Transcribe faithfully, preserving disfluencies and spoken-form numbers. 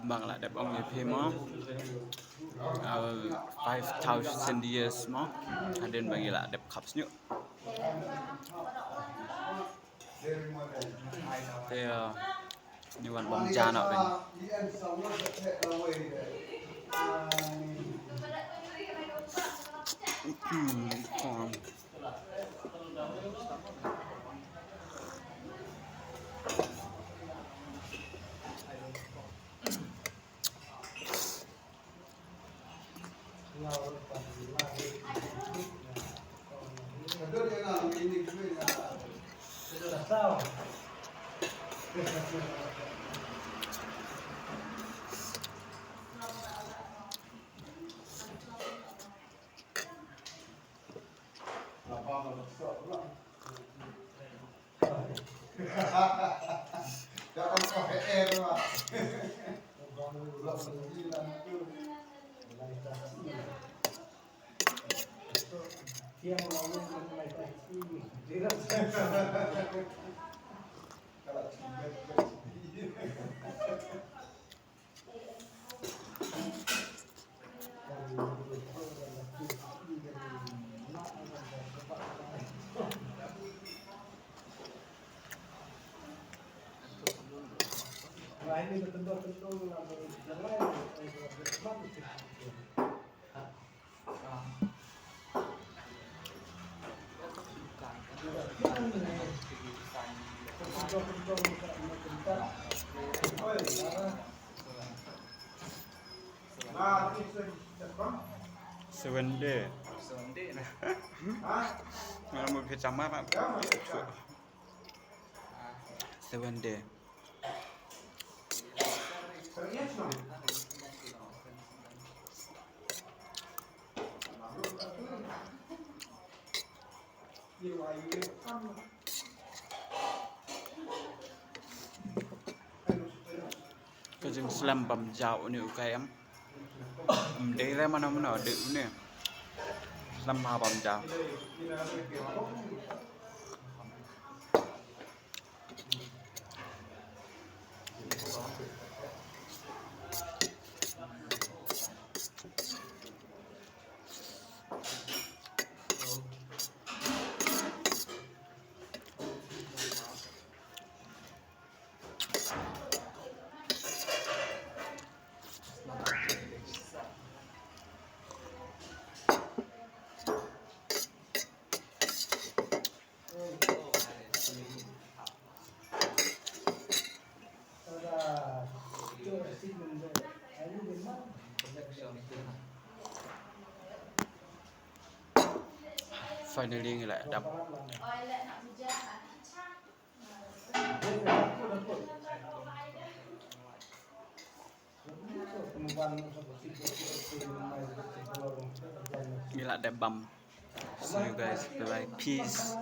Kumba nga la dep ong ïa phi mo, uh, five thousand years mo, hadien ba ngi la dep khap shñiuh. Te, uh, ngi wan bam ja noh rin. Seven day. Mana mau bikin sama, Pak? Seven day. Ka jingslem bam ja une u kai em. Em dei re mano mano dei une. Slem ha bam ja. Finally ngi la dap. Ngi la dep bam. See you guys. Bye bye. Peace.